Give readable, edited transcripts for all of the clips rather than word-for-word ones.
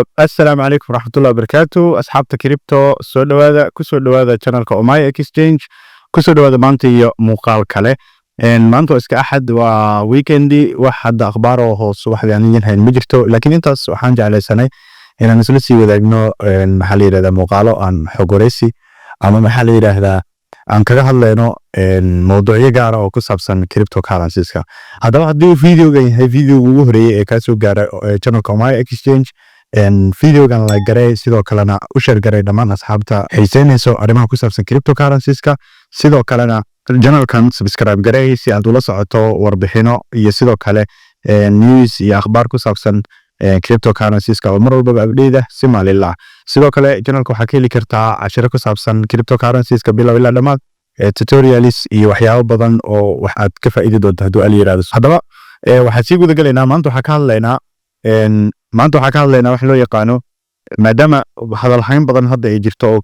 Assalaamu calaykum waraxmatullahi wabarakaatu. Asxaabta crypto, soo dhowaada, kusoo dhowaada channelka Omaya Exchange. Kusoo dhowaada maanta iyo muuqaal kale. Maanta waa iska Axad, waa weekendi. Wax hadda akhbaar oo hoos subaxdii aan idin hayn ma jirto, laakiin intaas waxaan jeclaysanay inaan isla sii wadaagno, maxaa la yidhahdaa, muuqaalo aan xog wareysi ama, maxaa la yidhaahdaa, aan kaga hadlayno mowduucyo gaara oo ku saabsan cryptocurrencies-ka. Haddaba, haddii uu videogan yahay videoga ugu horeeyey ee kaa soo gaara channelka Omaya Exchange, videogan like garee, sidoo kalena u share garay dhammaan asxaabta xiiseynayso arrimaha ku saabsan cryptocurrencies-ka. Sidoo kalena channelkan subscribe garee si aad ula socoto warbixino iyo sidoo kale news iyo akhbaar ku saabsan cryptocurrencies-ka oo mar walbaba update ah si maalinla ah. Sidoo kale channelka waxaa ka heli kartaa cashiro ku saabsan cryptocurrencies-ka bilow ilaa dhammaad, tutorials iyo waxyaabo badan oo wax aad ka faa'iidi doonto hadduu Al yiraahdo. Haddaba, waxaan sii guda galaynaa. Maanta waxaa ka hadlaynaa wax loo yaqaano, maadaama hadalhayn badan hadda ay jirto oo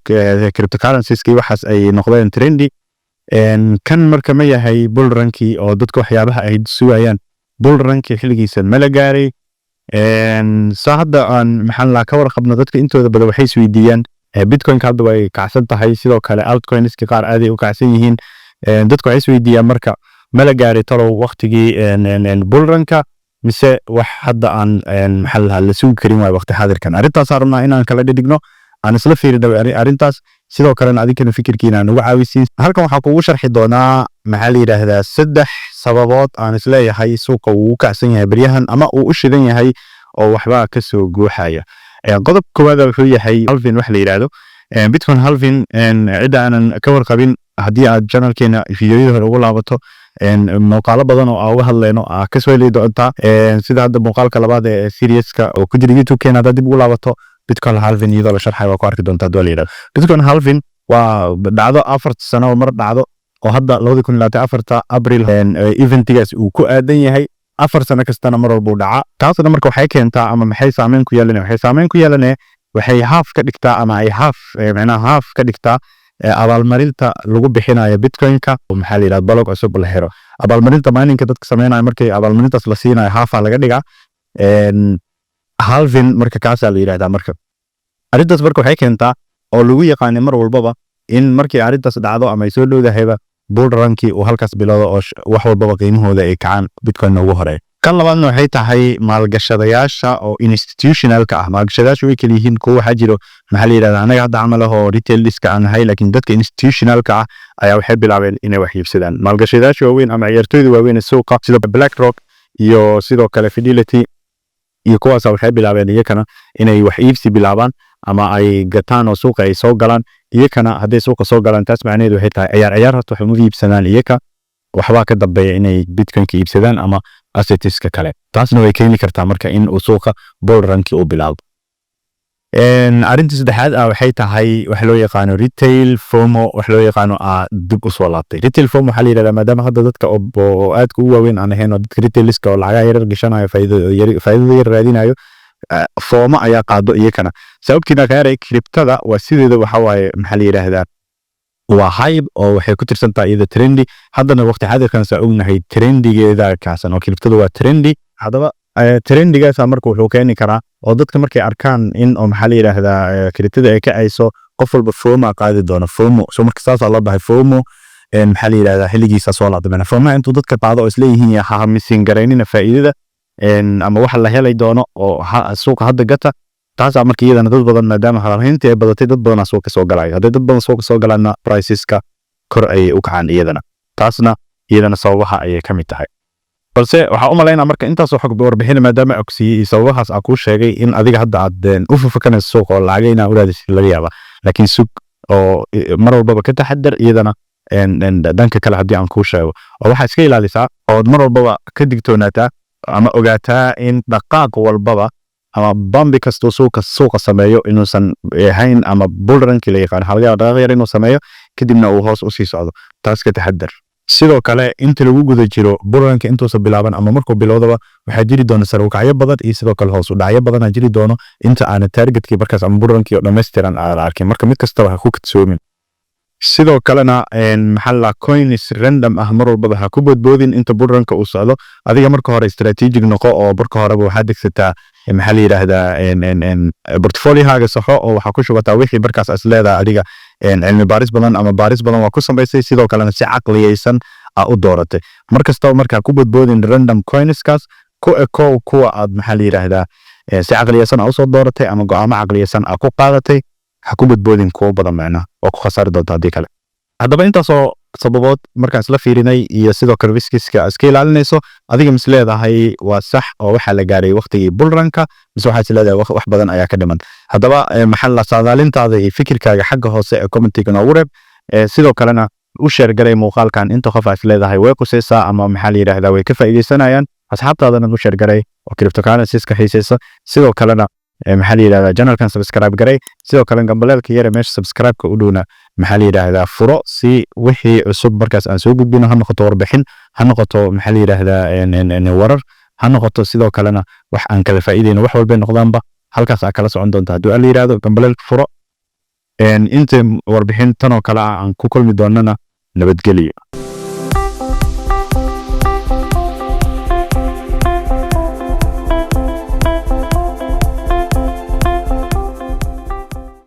cryptocurrencies-ka iyo waxaas ay noqdeen trendy, kan marka ma yahay bull runkii oo dadka waxyaabaha ay sugayaan? Bull runkii xilligiisa ma la gaaray? Saa hadda aan, maxaan laa, ka warqabno, dadka intooda badan waxay isweydiiyaan, bitcoinka hadda way kacsan tahay, sidoo kale altcoinska qaar aaday u kacsan yihiin. Dadku waxay isweydiiyaan marka, ma la gaaray talow waqtigii bull runka, mise wax hadda aan, maxaa la la sugi karin waayo waqti xaadirkan? Arrintaasaan rabnaa inaan kala dhigno, aan isla fiirino arrintaas, sidoo kalena adinkana fikirkiina aan uga caawisiin. Halkan waxaa kugu sharxi doonaa, maxaa la yidhaahdaa, saddex sababood aan isleeyahay suuqa uu u kacsan yahay beryahan ama uu u shidan yahay oo waxbaa ka soo guuxaya. Qodob koowaad wuxuu yahay halving wax la yidhaahdo, Bitcoin halving. Cidda aanan ka warqabin, haddii aad channelkeena fiidiyoyada hore ugu laabato, muuqaalo badan oo aan uga hadlayno aa kasoo heli doontaa, sida hadda muuqaalka labaad ee serieska oo ku jira YouTube-keena. Haddaad dib ugu laabato, Bitcoin halving iyadoo la sharxayo waa ku arki doontaa haddii la yidhahdo. Bitcoin halving waa dhacdo 4 sano oo mar dhacdo, oo hadda 2024 Abril eventigaas uu ku aadan yahay. 4 sano kastana mar walbuu dhacaa. Taasna marka waxay keentaa ama maxay saameyn ku yeelanaya? Waxay saameyn ku yeelanaya, waxay half ka dhigtaa ama ay half, macnaha half ka dhigtaa abaalmarinta lagu bixinayo bitcoin-ka oo, maxaa la yidhahda, block cusub la xiro. Abaalmarinta mininka dadka sameynayo, markay abaalmarintaas la siinayo, half aa laga dhigaa halving. Marka kaasaa la yidhahdaa. Marka arrintaas marka waxay keentaa oo lagu yaqaanay mar walbaba in markii arrintaas dhacdo ama ay soo dhowdahayba, bull runkii uu halkaas bilowdo oo wax walbaba qiimahooda ay kacaan, bitcoin ugu horeeya. Kan labaadna waxay tahay maalgashadayaasha oo institutionalka ah. Maalgashadayaasha way kala yihiin. Kuwa waxaa jiro, maxaa la yidhahda, anaga hadda camal ah oo retailiska aan nahay, laakiin dadka institutionalka ah ayaa waxay bilaabeen inay wax iibsadaan. Maalgashadayaasha waaweyn ama ciyaartooyda waaweyn ee suuqa, sida BlackRock iyo sidoo kale Fidelity iyo kuwaasa, waxay bilaabeen iyakana inay wax iibsi bilaabaan ama ay gataan oo suuqa ay soo galaan. Iyakana hadday suuqa soo galaan, taas macnaheedu waxay tahay ciyaar ciyaar horta wax uma iibsadaan iyaka, waxbaa ka dambeeya inay bitcoinka iibsadaan ama assetska kale. Taasna way keeni kartaa marka in uu suuqa bull runki uu bilaabo. Arrinta saddexaad ah waxay tahay waxa loo yaqaano retail FOMO. Wax loo yaqaano ah dib usoo laabtay retail FOMO waxaa la yidhahdaa, maadaama hadda dadka oo aadka u waaweyn aan ahayn oo dadka retailiska oo lacagaha yaryar gashanayo, faa'iidada yar raadinayo, FOMO ayaa qaado iyakana. Sababtiina khayaaray, cryptada waa sideeda waxa waaye, maxaa la yidhaahdaa, waa hype oo waxay ku tirsan tahay iyada trendy. Haddana waqti xaadirkan saa ognahay trendigeeda kacsan oo cryptada waa trendy. Haddaba, trendigaasa marka wuxuu keeni karaa oo dadka markay arkaan in oo, maxaa la yidhaahdaa, cryptada ay kacayso, qof walba FOMO qaadi doono, FOMO. So marka saasaa loo dhahay FOMO, maxaa la yidhahdaa, xilligiisa soo laabtay. Macnaa FOMO intuu dadka qaado oo isleeyihiin ha missing garaynina faa'iidada ama waxa la helay doono oo suuqa hadda gata. Taasaa marka iyadana dad badan, maadaama hadalhayntii ay badatay, dad badanaa suuqa soo galayo. Hadday dad badan suuqa soo galaanna, priceska kor ayay u kacaan iyadana. Taasna iyadana sababaha ayay ka mid tahay. Balse waxaa u malaynaa marka intaasoo xog warbixina maadaama ogsiiyey iyo sababahaas aan kuu sheegay, in adiga hadda aad u fafakanayso suuqa oo lacaga inaa u raadisid laga yaaba, laakiin sug oo mar walbaba ka taxadar. Iyadana dhanka kale haddii aan kuu sheego, oo waxaa iska ilaalisaa ood mar walbaba ka digtoonaataa ama ogaataa in dhaqaaq walbaba ama bambi kastuu suuqa sameeyo inuusan ahayn ama bull runki la yaqaano. Waxaa laga yaabaa dhaqaaq yar inuu sameeyo, kadibna uu hoos usii socdo. Taas ka taxadar. Sidoo kale, inta lagu guda jiro bull runka, intuusan bilaaban ama markuu bilowdaba, waxaa jiri doona sare u kacyo badan iyo sidoo kale hoos u dhacyo badanaa jiri doono inta aana targetkii markaas ama bull runkii oo dhammaystiran aan la arkin. Marka mid kastaba ha ku kadsoomin. Sidoo kalena, maxaa la, coins random ah mar walbaba ha ku boodboodin inta bull runka uu socdo. Adiga marka hore strategic noqo oo marka horeba waxaad degsataa Maxaa la yidhaahdaa, portfoliohaaga saxo oo waxaa ku shubataa wixii markaas is leedahay adiga cilmi baaris badan ama baaris badan waa ku samaysay, sidoo kalena si caqliyeysan aa u dooratay. Mar kastaba markaa ku bodboodin random coinskaas, ku ekow kuwa aad, maxaa la yidhaahdaa, si caqliyeysan aa usoo dooratay ama go'aamo caqliyeysan aa ku qaadatay. Ha ku bodboodin kuwo badan, macnaha waa ku khasaari doonta haddii kale. Haddaba intaasoo sababood markaan isla fiirinay iyo sidoo kale riskiska iska ilaalinayso, adiga mis leedahay waa sax oo waxaa la gaaray waqtigii bull runka, mise waxaad is leedahay wax badan ayaa ka dhiman? Haddaba maxaa la saadaalintaada iyo fikirkaaga xagga hoose ee commentiga noogu reeb. Sidoo kalena u share garay muuqaalkan inta qof aad is leedahay way qusaysaa ama, maxaa la yidhaahdaa, way ka faa'iidaysanayaan. Asxaabtaadana u share garay oo cryptocurrencies-ka xiisaysa. Sidoo kalena maxaa la yidhahdaa, channelkan subscribe garay. Sidoo kale gambaleelka yare meesha subscribe-ka u dhowna, maxaa la yidhaahdaa, furo, si wixii cusub markaas aan soo gudbino, ha noqoto warbixin, ha noqoto, maxaa la yidhaahdaa, warar ha noqoto, sidoo kalena wax aan kala faa'iideyno, wax walbay noqdaanba halkaas aa kala socon doonta hadduu Alla yidhaahdo. Gambaleelka furo. Inta warbixin tan oo kale ah aan ku kulmi doonana, nabadgelyo.